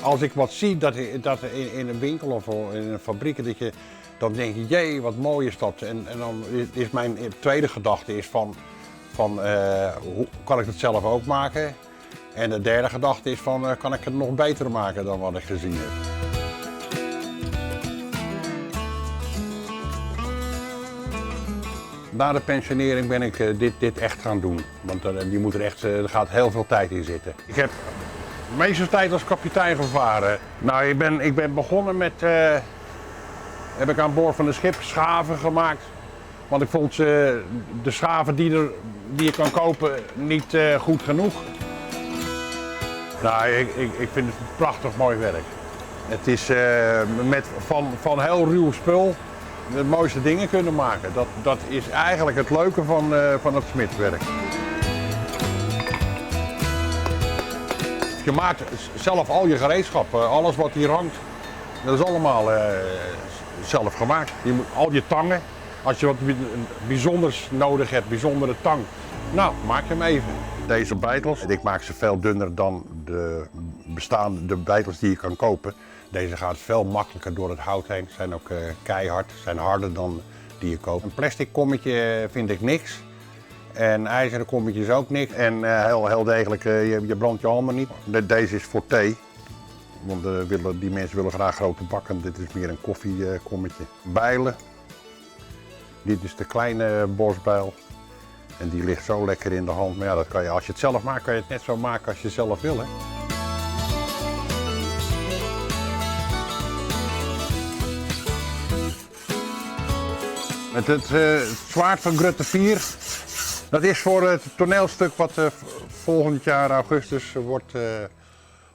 Als ik wat zie dat, dat in een winkel of in een fabriek, dat je, dan denk je, jee, wat mooi is dat. En, en dan is mijn tweede gedachte is van, van uh, hoe kan ik dat zelf ook maken? En de derde gedachte is van, uh, kan ik het nog beter maken dan wat ik gezien heb? Na de pensionering ben ik uh, dit, dit echt gaan doen. Want uh, die moet er echt, er gaat heel veel tijd in zitten. Ik heb de meeste tijd als kapitein gevaren. Nou, ik ben, ik ben begonnen met, uh, heb ik aan boord van een schip schaven gemaakt. Want ik vond de schaven die, er, die je kan kopen niet goed genoeg. Nou, ik, ik, ik vind het prachtig mooi werk. Het is met, van, van heel ruw spul de mooiste dingen kunnen maken. Dat, dat is eigenlijk het leuke van, van het smidswerk. Je maakt zelf al je gereedschap, alles wat hier hangt, dat is allemaal uh, zelf gemaakt. Je moet, al je tangen, als je wat bijzonders nodig hebt, bijzondere tang, nou, maak hem even. Deze beitels, ik maak ze veel dunner dan de bestaande de beitels die je kan kopen. Deze gaat veel makkelijker door het hout heen, zijn ook uh, keihard, zijn harder dan die je koopt. Een plastic kommetje vind ik niks. En ijzeren kommetjes ook niks. En uh, heel, heel degelijk, uh, je, je brandt je handen niet. Deze is voor thee. Want uh, willen, die mensen willen graag grote bakken. Dit is meer een koffiekommetje. Bijlen. Dit is de kleine bosbijl. En die ligt zo lekker in de hand. Maar ja, dat kan je, als je het zelf maakt, kan je het net zo maken als je zelf wil. Hè? Met het, het zwaard van Grutte Pier. Dat is voor het toneelstuk wat uh, volgend jaar augustus wordt uh,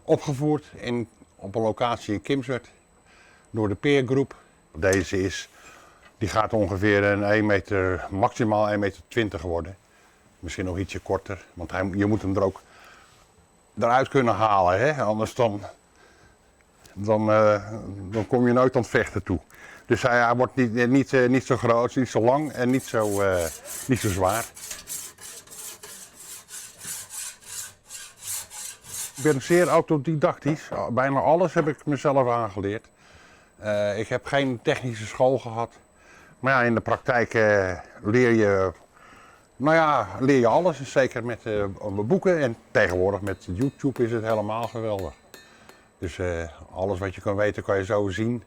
opgevoerd in, op een locatie in Kimswert door de Peergroep. Deze is, die gaat ongeveer een 1 meter, maximaal 1,20 meter worden. Misschien nog ietsje korter, want hij, je moet hem er ook eruit kunnen halen. Hè? Anders dan, dan, uh, dan kom je nooit aan het vechten toe. Dus hij, hij wordt niet, niet, niet zo groot, niet zo lang en niet zo, uh, niet zo zwaar. Ik ben zeer autodidactisch. Bijna alles heb ik mezelf aangeleerd. Uh, ik heb geen technische school gehad. Maar ja, in de praktijk uh, leer je, nou ja, leer je alles. Zeker met uh, boeken en tegenwoordig met YouTube is het helemaal geweldig. Dus alles wat je kan weten kan je zo zien.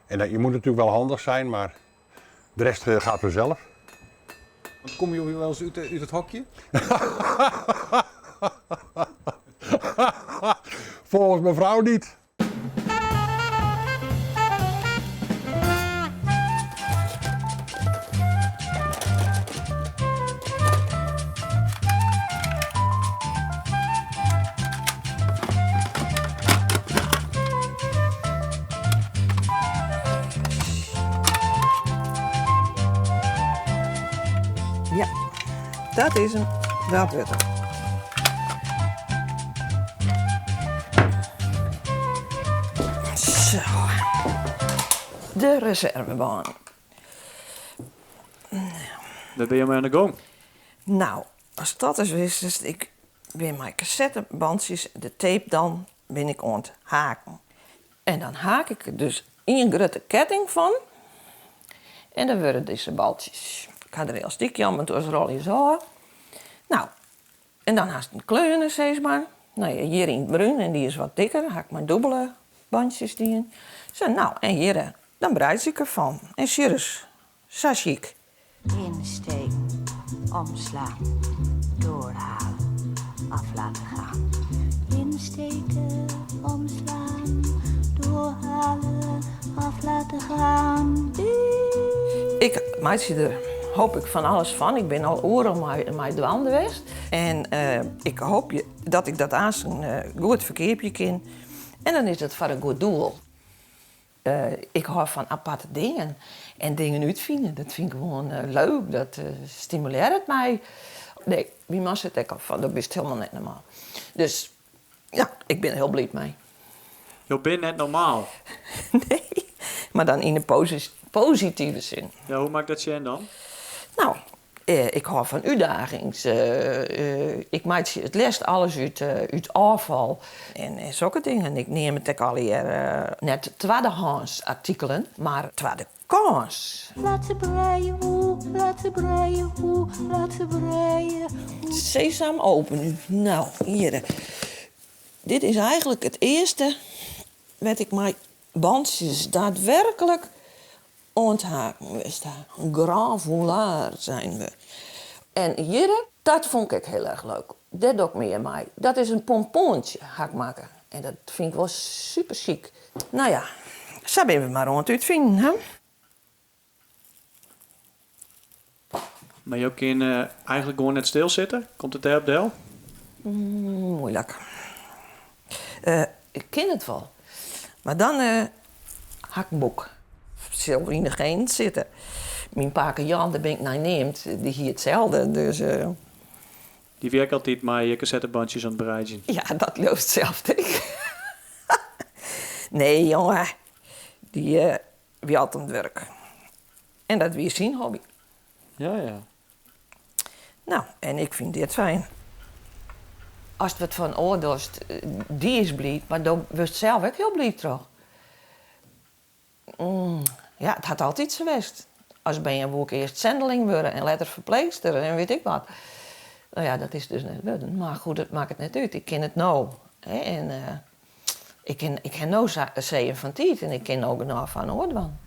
En je moet natuurlijk wel handig zijn, maar de rest gaat vanzelf. Want kom je wel eens uit, uit het hokje? Volgens mijn vrouw niet. Ja, dat is hem. Dat wordt hem. Zo. De reservebaan. Daar ben je mee aan de gang. Nou, als dat eens wist, dus ik ben mijn cassettebandjes, de tape dan, ben ik aan het haken. En dan haak ik er dus een grote ketting van. En dan worden deze baltjes. Ik had er heel stukje aan, want toen rol je zo. Nou, en dan haast een kleuren, zeg maar. Nou ja, hier in het bruin en die is wat dikker. Dan haak ik mijn dubbele bandjes die in. Zo, nou, en hier, dan breid ik ervan. En serieus, zo chic. Insteken, omslaan, doorhalen, af laten gaan. Insteken, omslaan, doorhalen, af laten gaan. Ik maak er hoop ik van alles van. Ik ben al oren mijn dwaan geweest. En uh, ik hoop je, dat ik dat aan een uh, goed verkeerpje kan. En dan is het voor een goed doel. Uh, ik hou van aparte dingen en dingen uitvinden. Dat vind ik gewoon uh, leuk. Dat uh, stimuleert mij. Nee, wie man zit ik al van. Dat is helemaal net normaal. Dus ja, ik ben er heel blij mee. Je bent net normaal. nee, maar dan in de posi positieve zin. Ja, hoe maakt dat je dan? Nou, Ik hâld fan útdagings. Ik meitsje it leafst alles út út ôffal en sokke dingen. Ik neam it ek allegear net twaddehâns artikelen, mar twadde kâns. Laat ze breien, oe, laat ze breien, oe, laat ze breien, oe. Sesam open. Nou, hier. Dit is eigenlijk it earste wêr't ik mei bantsjes daadwerklik oan it haken west ha. Grand foulard zijn we. En hjirre, dat fûn ik ek hiel erch leuk. Dêr doch ik mear mei. Dat is in pompoentsje, ha ik makke. En dat fyn ik wol super sjyk. No ja, sa binne we mar oan it útfinen, hè. Mar jo kinne eigenlik gewoan net stilsitte? Komt it dêrop del? Moeilik. Ik kin it wol, mar dan ha ik in boek. Sil yn de genen sitte. Myn pake Jan, dêr bin ik nei neamd, dy hie itselde, dus. Dy wie ek altyd mei kassettebantsjes oan it breidzjen? Ja, dat leaust sels ek. Nee, jonge, dy wie altyd oan it wurk. En dat wie syn hobby. Ja, ja. No, en ik fyn dit fijn. Ast wat foar in oar dochst, dy is bliid, mar do wurdst sels ek hiel bliid troch. Ja, it hat altyd sa west. As bern woe ik earst sendeling wurde en letter ferpleechster en wit ik wat. No ja, dat is dus net wurden. Mar goed, it makket net út. Ik kin it no. Hè, en ik kin, ik ha no seeën fan tiid en ik kin no genôch foar in oar dwaan.